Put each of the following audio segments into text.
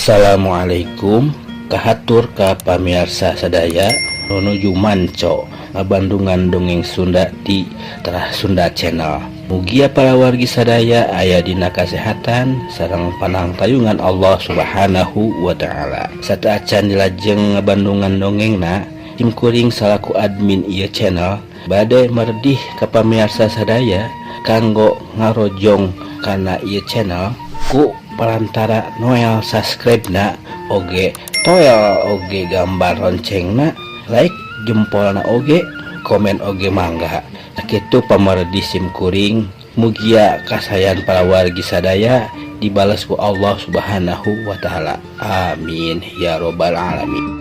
Assalamualaikum kahatur ka pamiarsa sadaya nuju manco ngabandungan dongeng Sunda di Terah Sunda Channel. Mugia para wargi sadaya aya dina kasehatan sareng panangtayungan Allah Subhanahu wa taala. Sateuacan dilajeng ngabandungan dongengna, sim kuring salaku admin ieu channel bade meredih ka pamiarsa sadaya kanggo ngarojong kana ieu channel ku perantara noel subscribe na oge toel oge gambar loncengna, like jempolna oge komen oge mangga. Sakitu pamardi sim kuring, mugia kasayan para wargi sadaya dibalas ku Allah Subhanahu wa taala. Amin ya robbal alamin.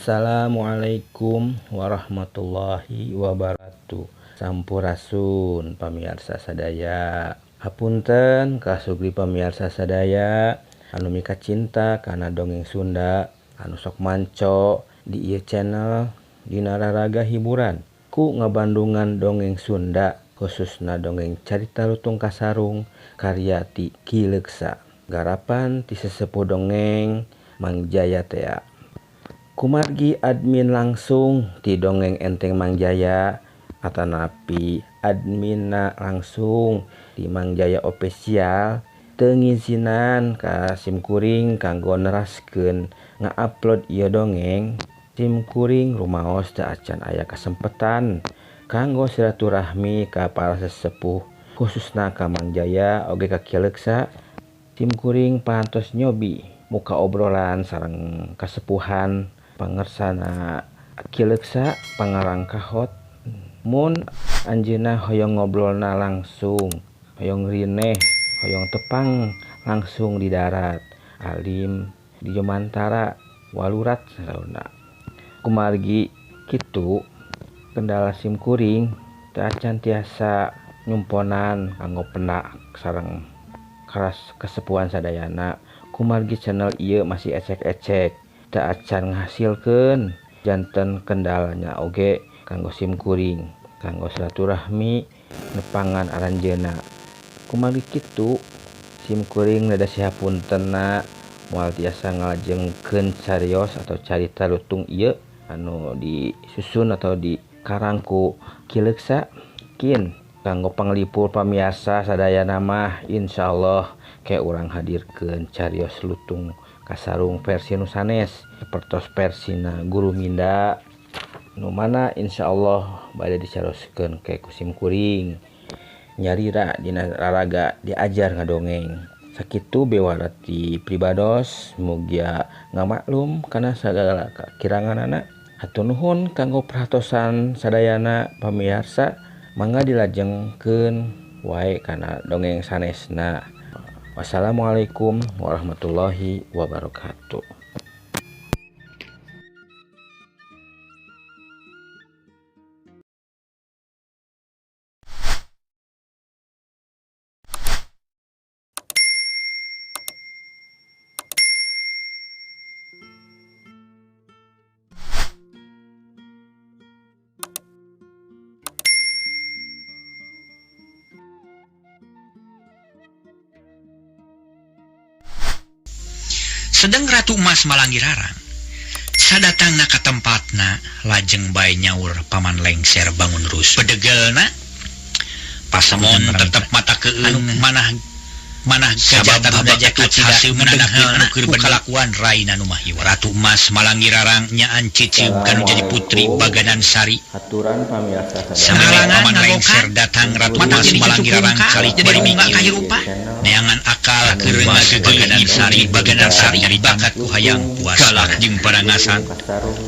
Assalamualaikum warahmatullahi wabarakatuh. Sampurasun pamiarsa sadaya. Hapunten kasugri pamiarsa sadaya anu mika cinta kana dongeng Sunda anu sok manco di ieu channel dina raraga hiburan ku ngabandungan dongeng Sunda khususna dongeng carita lutung kasarung karya ti Ki Leuksa garapan ti sesepuh dongeng Mang Jaya tea. Kumargi admin langsung ti dongeng enteng Mang Jaya atanapi adminna langsung di Mang Jaya official teu ngizinan ka simkuring kanggo neraskeun nga-upload ieu dongeng. Simkuring rumaos teu acan aya kasempetan kanggo silaturahmi ka para sesepuh khususna ka Mang Jaya oge ka Ki Leuksa. Simkuring parantos nyobi muka obrolan sareng kasepuhan pangersana Ki Leuksa pangarang kahot mun anjeunna hoyong ngobrolna langsung, hoyong rineh, hoyong tepang langsung di darat alim di Jomantara walurat sauna. Kumargi kitu kendala simkuring teu acan tiasa nyumponan kanggo penak sareng keras kesepuhan sadayana. Kumargi channel ieu masih ecek-ecek teu acan ngahasilkeun, janten kendalanya oge kanggo simkuring kanggo silaturahmi nepangan aranjeunna. Kumargi kitu simkuring rada sihapuntenna moal tiasa ngalajengkeun carios atau carita lutung ieu anu disusun atau dikarang ku Ki Leuksa. Kin kanggo panglipur pamiarsa sadayana mah insyaallah ke urang hadirkeun carios lutung kasarung versi nu sanes sapertos versina Guru Minda Nu mana insyaallah bade dicaroskeun ke ku sim kuring nyarira dina raraga diajar ngadongeng. Sakitu bewara ti pribados, mugia ngamaklum kana sagala kakiranganana. Hatur nuhun kanggo perhatosan sadayana pamirsa, mangga dilajengkeun wae kana dongeng sanesna. Wassalamualaikum warahmatullahi wabarakatuh. Sedang Ratu Emas Malangirarang sadatangna ka tempatna lajeng bae nyaur Paman Lengser bangun rusuh pedegelna pasemon tetep mata keung manah manah gajah gajah hasil menandakeun anu keur kalakuan Raina nu mahiwa. Ratu Emas Malangirarang nyaan cicib kanu jadi putri Baganan Sari. Aturan pamirsa sadaya Paman Lengser datang Ratu Emas Malangirarang calik bari mikir neangan akal keur ngagegeuleun Sari Baganan Sari nyari bakat ku hayang puas galak jeung parangasan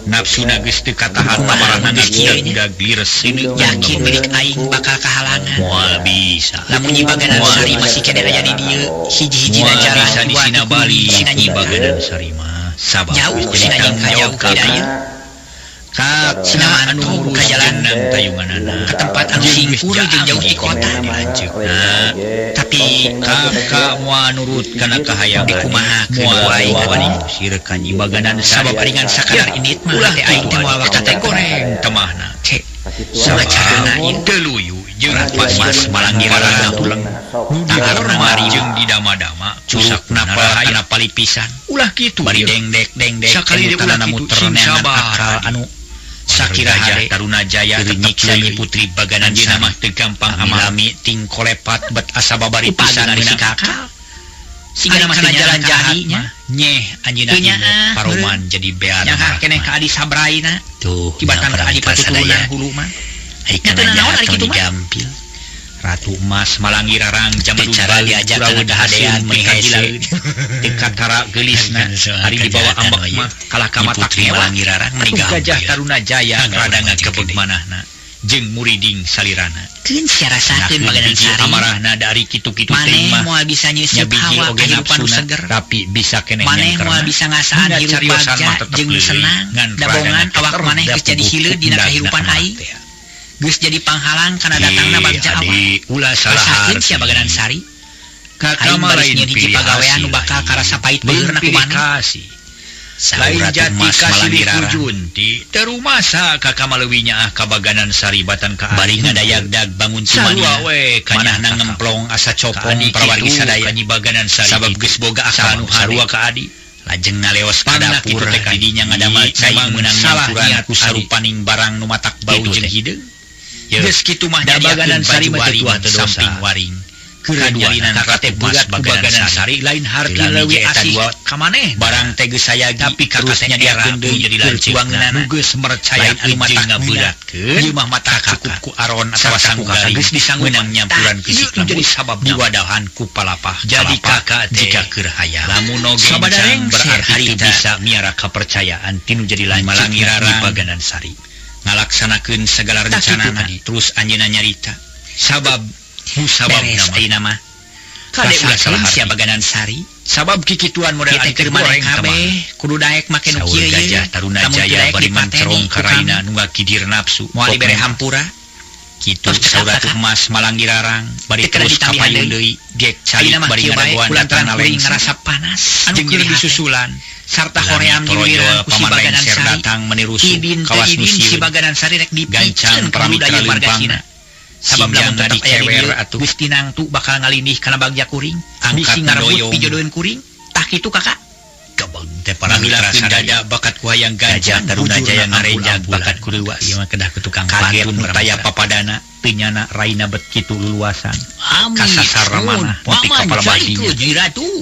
nafsuna geus teu katahan amarahna ngagudag lires seuneu yakin milik aing bakal kahalangan moal bisa lamun Nyi Baganan Sari masih keneh aya di dieu hiji-hijina jalan bisa di sina Bali Nyi Baganan Sari mah sabab jauh sina nyingka jauh ka dieu kakak anu ngurus jalan tayunganana ka tempat anu singkur jeung jauh ti kota lanceukna tapi kakak moal nurut kana kahayangan dikumahakeun moal wae wani ngusir ka Nyi Baganan Sari sabab aringan sakadar indit mah ulah hate aing teh moal kitu waktu goreng temahna sama carana ieu teu luyu jeung Ratu Emas Malangirarang tuleng nu mari jeung didama-dama curug napal kana palipisan ulah kitu bari dengdek-dengdek sakali deui ulah tanana kitu muter sing neangan sabar akal anu sakira Gajah hade Taruna Jaya keur tetep nyiksa Nyi leuleui Putri Baganan anjeunna Sari mah teu gampang amarah lami ting kolepat bet asa babari pisan Upageun ari si meunang kakak akal sigana Ari mah kana teu jalan nyaah ka jahat adinya mah nyeh anjeunna teu imut nyaah paroman jadi bear nyaah keneh marahma ka adi sabraina tuh tibatan ka adi patuturunan hulu mah ai nya kana teu nanaon jahat ari tong kitu mah digampil Ratu Emas Malangirarang teu jaman cara balik diajak kana kuraweud kahadean haseun meuni teu hese kagilaeun teu katara geulisna ari dibawa kajahatan ambek we mah kalah ka Nyi matak Putri hewa Malangirarang meuni atuh Gajah gampil Taruna Jaya mangga rada urang lajeng ngagebeg gede manahna jeung muriding salirana keun sia rasakeun nakeun Baganan biji Sari amarahna da ari kitu-kitu teuing maneh mah moal bisa nya nyeuseuk biji hawa oge kahirupan nu nafsuna seger tapi bisa keneh maneh moal nyengkerna bisa ngasaan dina hirup cariosan bagja mah tetep jeung leuleui senang ngan rada dabongan awak ngaketer maneh da geus jadi puguh hileud dina pundagna kahirupan amarah aing teh geus jadi panghalang kana datangna ih bagja awak adi ulah salah rasakeun sia harti Baganan Sari kakak aing mah baris lain nyieun hiji pilih pagawean kasih nu bakal lain karasa pait lain beurna ku pilih maneh kasih saur lain Ratu jati Emas kasilih ku Malangirarang Junti terumasa kakak mah leuwih nyaah ka Baganan Sari batan ka bari adi henteu ngadayagdag bangun sarua tumanina we manahna kanyah kakak ngemplong asa ka copong adi parawargi kitu sadaya ka Nyi Baganan Sari sabab kitu geus boga akal sabab nu hade sarua ka adi lajeng ngaleos ka pangna dapur kitu teh ka di dinya Nyi ngadamel cai memang meunang salah nyampuran niat ku adi sarupaning barang nu matak bau kitu jeung teh hideung yeuh geus kitu mah da nyadiakeun Baganan Sari baju mah teu waring tuah teu dosa samping waring kaduana kanyalinan kakak Ratu teh Emas berat ku Baganan Baganan Sari Sari lain harti tilami leuwih je eta asih dua ka manehna barang teh geus sayagi tapi kakak terus teh era nyadiakeun nu deui jadi keur lanceukna tuangeunana nu geus lain anu mercayakeun jeung matak meunang ngaberatkeun ieu mah matak ka cukup kakak ku aron atawa sarta sangu ku kakak garing geus disangu meunang tah nyampuran ieu kisik nu jadi lembut sababna mah diwadahan ku palapah jadi kalapa kakak teh jika keur hayang lamun oge sabada encang rengser berarti teu harita bisa miara kapercayaan tinu jadi Nyi lanceukna Nyi Malangirarang Baganan Sari ngalaksanakeun segala tah kitu rencanana tadi terus anjeunna nyarita sabab nu sababna beres mah ayeuna mah kade ulah salah rasakeun sia harti Baganan Sari sabab kikituan model ieu teh adi teh keur maneh goreng temahna kabeh kudu daek make nu saur kieu ye Gajah Taruna lamun teu Jaya daek bari dipateni mencerong ku ka kami raina nu ngakidir nafsu moal dibere pokna hampura kitu tos cekap saur Ratu kakak Emas Malangirarang bari teu kena terus ka ditambihan payun deui deui gek calik ayeuna mah bari kieu bae ngadagoan kulantaran datangna kuring lengser ngarasa panas anu jeung keur nyeri hate disusulan sarta lami hoream torojol giliran ku si Paman Baganan Lengser Sari datang menirusuh idin teu kawas nu idin si sieun Baganan Sari rek gancang dipikeun ka pramitra budaya warga leumpangna Cina sabab lamun sinjang tetep aya di ngadicewer dieu atuh geus tinangtu bakal ngalindih kana bagja kuring angkat bisi ngarebut ngadoyong pijodoheun kuring tah kitu kakak Kabang teh para mitra sadaya bakat ku hayang gajah Taruna Jaya ngarenjag bakat ku leuwas. Ieu mah kedah ku tukang pantun taya papadana teu nyana raina bet kitu luluasan. Kasasar manah nepi ka palebah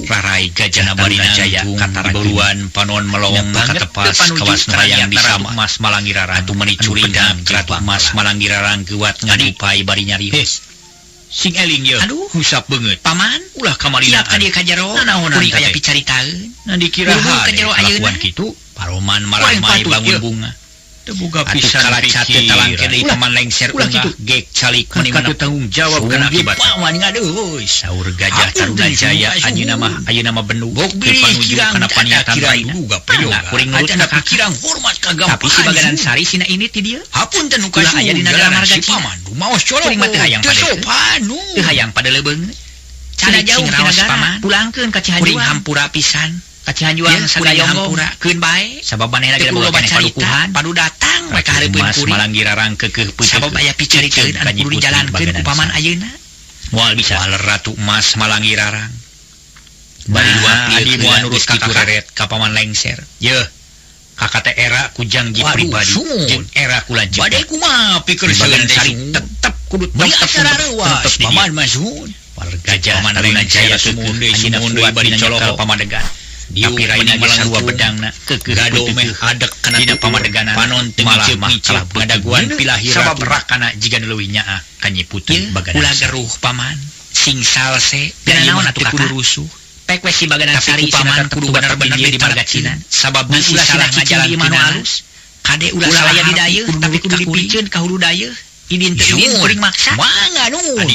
rarai gajah Taruna Jaya katarageluan panon melong katepas kawas nu hayang disama Mas Malangirarang atuh meuni curingdang Ratu Mas Malangirarang geuwat ngadupai bari nyarios. Sing eling ye. Aduh, husap beungeut. Paman, ulah kamalinaan. Siap ka dieu ka jero. Nanaonan kuring aya picaritaeun. Na dikira ka jero ayeuna kitu. Paroman marah-mai bangun bunga. Teu boga pisan pikiran. Talangke deui paman lengser unggah gek calik meuni mana tanggung jawab kana akibat. Paman ngaduh, saur Gajah Taruna Jaya anjeunna mah ayeuna mah bendu teu panuju kana paniatan raina. Kuring nurut ka pikirang hormat ka gampang. Tapi si Baganan Sari sina ini ti dieu. Hapunten nu kasuhun aya dina dalam marga Cina. Maos colok. Kuring mah teu hayang pada teu hayang pada leubeung. Cina jauh ti nagara pulangkeun ka Cihanjuang. Kuring hampura pisan ka Cihanjuang sagayong hampura keun bae sabab manehna ge boga keneh padukuhan padu datang we ka hareupeun kuring. Malangirarang keukeuh peuteuk sabab aya picaritaeun anu kudu dijalankeun ku paman ayeuna. Moal bisa waler Ratu Mas Malangirarang. Bari dua adi moal nurut ka kitu reret ka paman lengser. Yeuh kakak teh era ku jangji pribadi jeung era ku lanceuk. Bade kumaha pikeun Sari tetep kudu tetep paman mah suhun. Gajah Taruna Jaya sumuhun deui sumuhun deui bari coloho pamadegan. Tapi raina ge sarua bedangna keukeuh gado meh adek kana dina pamadeganana panon teu ngiceup-ngiceup ngadaguan pilahi sabab rakana jiga nu leuwih nyaah ka Nyi Putri Baganan. Ulah geruh paman sing salse da ieu mah teu kudu rusuh. Pek we si Baganan Sari paman kudu bener-bener di marga Cina sabab bisi salah ngajalankeun alus kade ulah salah di dayeuh tapi kudu dipiceun ka hulu dayeuh idin teu idin kuring maksa mangga nuhun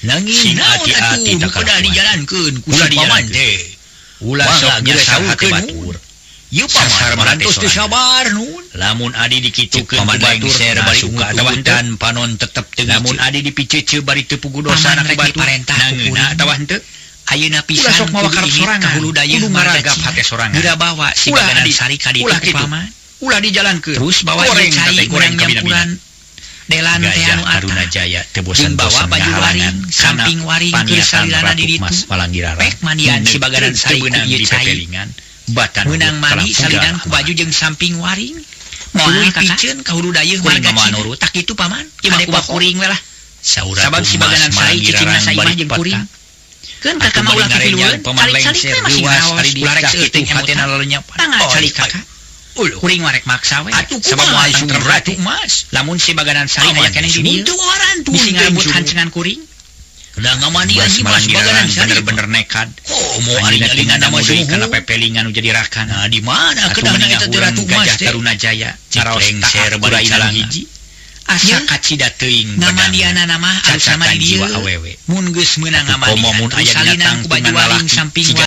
nanging naon atuh nu kedah dijalankeun ku si paman teh ulah sok nyasar hate batur ieu paman marantos teu sabar nuhun lamun adi dikitukeun ku batur bari ungut-ungutan panon tetep teu lamun adi dipiceuceu bari teu puguh dosana ku batur nangeuna atawa henteu ayeuna pisan sok mawa karep sorangan ka hulu dayeuh marga hate sorangan geura bawa si Baganan Sari ka ditu ku paman ulah dijalankeun terus bawa ieu cai goreng nyampuran delan teh anu Taruna Jaya teu bosan-bosan baju waring samping waring keur salilana di ditu pek mandian si Baganan Sari ku ieu cai batan meunang mandi salinan ku baju jeung samping waring tuluy piceun ka hulu dayeuh marga Cina tak kitu paman ieu mah kuring we lah sabab si Baganan Sari cicingna saimah jeung kuring keun kakak mah ulah pipilueun calik-calik we masih ngaos ulah rek seuting hatena lelenyapan tangga calik kakak kuring warek maksa we sabab moal tangtrem Ratu Mas lamun si Baganan Sari aya keneh di dieu bisi ngarebut hancengan kuring da ngamandian si Mas Baganan Sari bener-bener nekad komo ari nyalingan mah kana pepelingan nu jadi rakan nah di mana kedahna eta teh Ratu Mas teh Taruna Jaya ngaraos lengser bari calang hiji asa kacida teuing ngamandianana mah alus sama di dieu mun geus meunang ngamandian mun aya dina tangtungan lalaki samping.